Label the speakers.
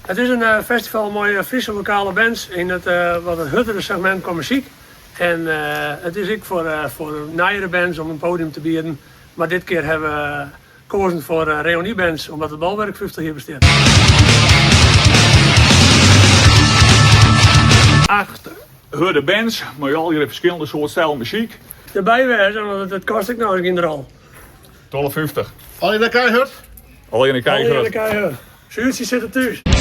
Speaker 1: It is in festival mei Fryske lokale bands yn it wat it hurdere segmint kwa muzyk. En it is ek foar foar nijere bands om in podium te bieden. Mar dit kear hawwe we koazen foar reünybands omdat it Bolwerk 50 jier bestiet.
Speaker 2: Acht hurde bands mei allegearre ferskillende soart stijl muzyk.
Speaker 1: Derby wêze, want it kostet ek noch gjin rol.
Speaker 2: 12,50.
Speaker 3: Allegear keihurd?
Speaker 2: Allegear keihurd.
Speaker 1: Allegear keihurd. Suertsjes sitte thús.